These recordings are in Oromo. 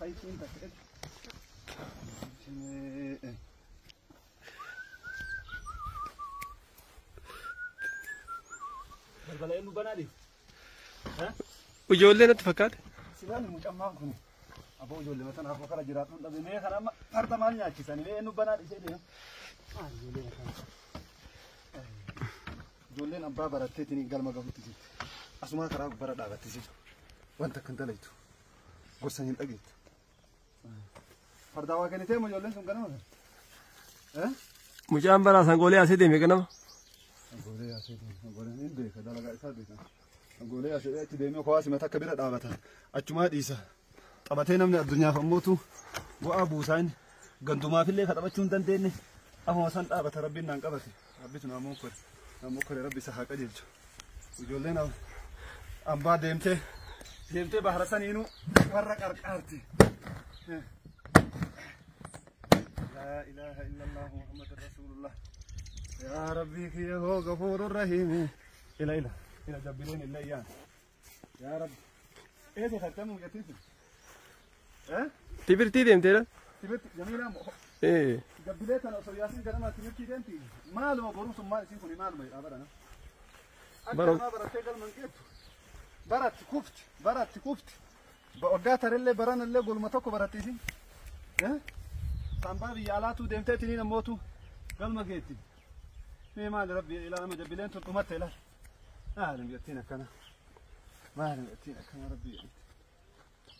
Hayitiin takka. Balbala eenyu banaa dhiif? Ijoollee natti fakkaate. Silaan mucammaan kun aboo ijoollee mataan hafuu kana jiraatu hin dhabe. Mee kana amma farda maal nyaachisanii mee eenyu banaa dhiisee deema? Maal ijoollee mataan? Ijoolleen abbaa baratteetiin galma gahuutti jirti. Asumaa karaa bara dhaabatti jirtu. Wanta akka hin dalaytu. Gorsa hin dhageettu. Fardaa waa kennitee moo ijoolleen sun ganama kana? Mucaan baraa sangoolee asii deeme ganama. Sangoolee asii deeme. Sangoolee hin beeka dalagaa isaa beeka. Sangoolee asii achi deemee kowaasi mata akka bira dhaabata. Achumaa dhiisa. Taphatee namni addunyaaf ammootu bu'aa buusaa inni gandumaafillee ka taphachuu hin dandeenye afuma san dhaabata rabbiin naan qabate. Rabbitu naammoo kore. Naammoo kore rabbi isa haa qajeelchu. Ijoolleen ambaa deemtee deemtee bahara saniinuu warra qarqaarti. لا إله إلا الله محمد رسول الله يا ربي كي هو غفور رحيم إلى إلى إلى جبلين إلا إيان يا رب إيه تختم وجتيتي إيه Tibirtii deemteedha. تبت جميلة Ee. جبليت أنا أصل ياسين كلام تبتي دنتي مالو بروس ما يسين كوني مالو ما أبدا أنا ما برت تقل من كيف برت كفت برت كفت بقعت اللي بران اللي قول ما تكو برت يسين إيه Sambaa biyya alaatuu deemtee tiniin ammootu galma geetti. Mee maali rabbi ilaalama jabbileen tun dhumatte ilaal. Maali biyyattiin akkana. Maali biyyattiin akkana rabbi jedhatti.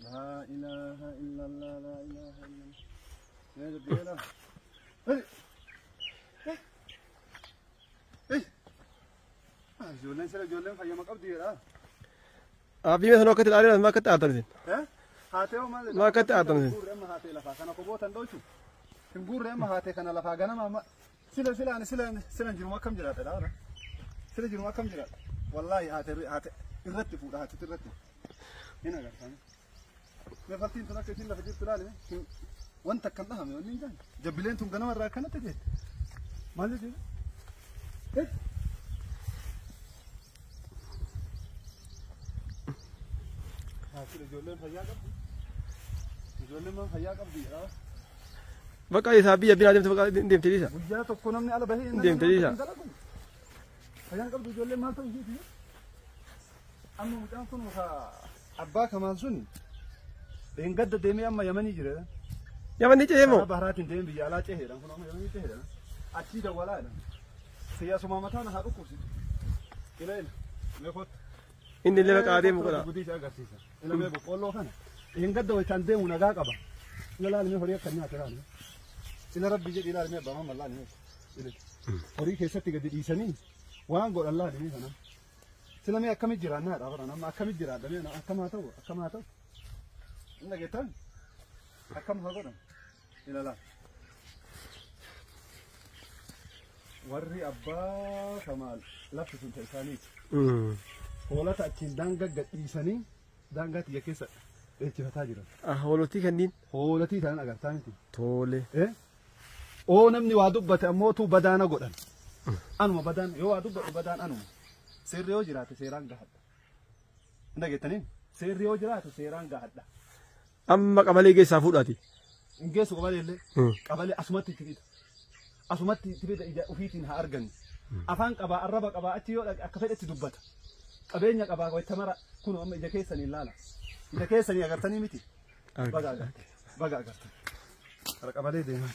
Laa ilaaha illallah laa ilaaha illallah. Mee jabbilee ilaal. Hey! Hey! Hey! Ijoolleen sila ijoolleen fayyama qabdi jedhaa. Abbii mee sanoo akkatti ilaalee maa akkatti aartan isin? Haatee hoo maali? Maa akkatti aartan isin? Guurri amma haatee lafaa kana kobootan dhoolchu. Hin guurre amma haatee kana lafaa ganama amma sila sila ani sila sila jiru akkam jiraata dhaala. Sila jiru akkam jiraata. Wallaahi haatee haatee irratti fuudha haatee irratti. Hin agartan. Lafaltiin tun akka isin lafa jirtu ilaali. Wanta akkam dhahame wanni hin jaanne. Jabbileen tun ganama irraa akkanatti jeette. Maal jechuudha? Haatee ijoolleen fayyaa qabdi. Ijoolleen maan fayyaa qabdi jedhaa. Bakka isaa biyya biraa deemte bakka deemte dhiisa. Guyyaa tokko namni ala bahee Deemte dhiisa. Fayyaan qabdu ijoolleen maal ta'u ishiiti? Amma mucaan kun abbaa Kamaal sun dheengadda deemee amma Yamanii jira. Yaman ni ce'ee moo? Karaa baharaatiin deemee biyya alaa ceheedha. Kun amma Yamanii ceheedha. Achii dawwalaadha. Siyaasuma mataa na haa dhukkubsitu. Ila ila. Mee kottu. Inni illee bakka adeemu godha. Gudii isa agarsiisa. Ila mee boqqoolloo kana. Dheengadda wayitaan deemu nagaa qaba. Ila laali mee horii akka nyaate laali. Ila rabbi jedhi ilaali mee abbaa mamma laali mee. Horii keessatti gadi dhiisanii waan godhan laali mee kana. Sila mee akkamitti jiraannaa dha bara amma akkamitti jiraadha mee akkam haa ta'u akkam haa ta'u. Inni dhageettan akkam haa godhan ila laali. Warri abbaa Kamaal lafti sun ta'e isaaniiti. Hoolota achiin daangaa gadhiisanii daangaa tiyya keessa dheechifataa jiran. Hoolotii kanneen. Hoolotii ta'an agartaa miti. Tole. Oo namni waa dubbate ammootu badaana godhan. Anuma badaan yoo waa dubbadhu badaan anuma. Seerri yoo jiraate seeraan gahadha. Hin dhageettanii? Seerri yoo jiraate seeraan gahadha. Amma qabalee keessaa fuudhaati. Hin geessu qabalee illee. Qabalee asumatti itti fida. Asumatti itti fida ija ofiitiin haa argannu. Afaan qabaa arraba qabaa achi yoo dhaqe akka fedhetti dubbata. Qabeenya qabaa wayita mara kun amma ija keessanii ilaala. Ija keessanii agartanii miti. Baga agartan. Baga agartan. Kara qabalee deemaa.